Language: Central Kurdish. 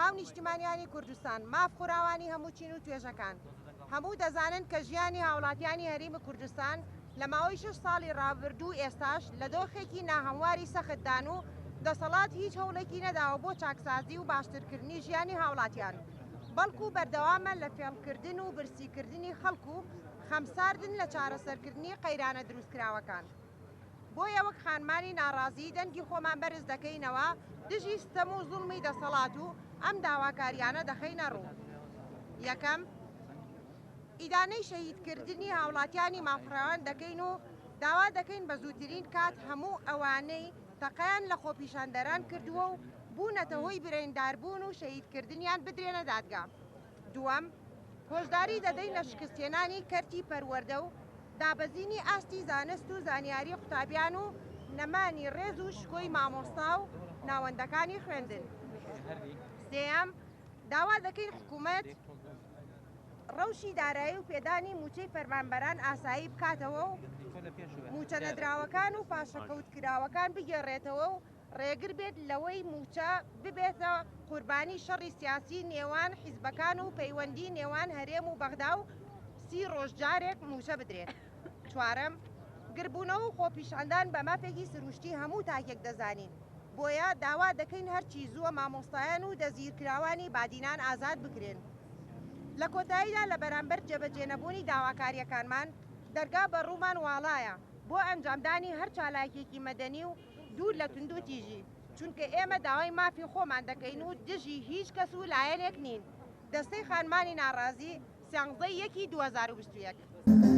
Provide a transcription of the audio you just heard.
هاونیشتیمانیانی کوردستان، مافخوراوانی هەموو چین و توێژەکان، هەموو دەزانن کە ژیانی هاوڵاتیانی هەریمی کوردستان لە ماوەی شەش ساڵی ڕابردوو و ئێستاش لە دۆخێکی ناهەمواری سەختدان و دەسەڵات هیچ هەوڵێکی نەداوە بۆ چاکسازی و باشترکردنی ژیانی هاوڵاتیان بەڵکو بەردەوامە لە فێڵکردن و برسیکردنی خەڵک و خەمساردن لە چارەسەرکردنی قەیرانە دروستکراوەکان. بۆیە وەک خانمانی ناڕازی دەنگی خۆمان بەرز دەکەینەوە دژی ستەم و زوڵمی دەسەڵات و ئەم داواکاریانە دەخەینە ڕوو. یەکەم، ئیدانەی شەهیدکردنی هاوڵاتیانی مافڕەوان دەکەین و داوا دەکەین بە زووترین کات هەموو ئەوانەی تەقەیان لە خۆپیشاندەران کردووە و بوونەتە هۆی برینداربوون و شەهیدکردنیان بدرێنە دادگا. دووەم، هۆشداری دەدەین لە شکستهێنانی کەرتی پەروەردە و دابەزینی ئاستی زانست و زانیاری قوتابیان و نەمانی ڕێز و شکۆی مامۆستا و ناوەندەکانی خوێندن. سێیەم، داوا دەکەین حکوومەت ڕەوشی دارایی و پێدانی مووچەی فەرمانبەران ئاسایی بکاتەوە و مووچە نەدراوەکان و پاشەکەوتکراوەکان بگێڕێتەوە و ڕێگر بێت لەوەی مووچە ببێتە قوربانی شەڕی سیاسی نێوان حیزبەکان و پەیوەندی نێوان هەرێم و بەغدا و سی ڕۆژ جارێک مووچە بدرێت. چوارەم، گربوونەوە و خۆپیشاندان بە مافێکی سروشتی هەموو تاکێک دەزانین، بۆیە داوا دەکەین هەرچی زووە مامۆستایان و دەستگیرکراوانی بادینان ئازاد بکرێن. لە کۆتاییدا لە بەرامبەر جێبەجێنەبوونی داواکارییەکانمان، دەرگا بە ڕوومان واڵایە بۆ ئەنجامدانی هەر چالاکییەکی مەدەنی و دوور لە توندوتیژی، چونکە ئێمە داوای مافی خۆمان دەکەین و دژی هیچ کەس و لایەنێک نین. دەستەی خانمانی ناڕازی، سیانزە ی یەکی 2021.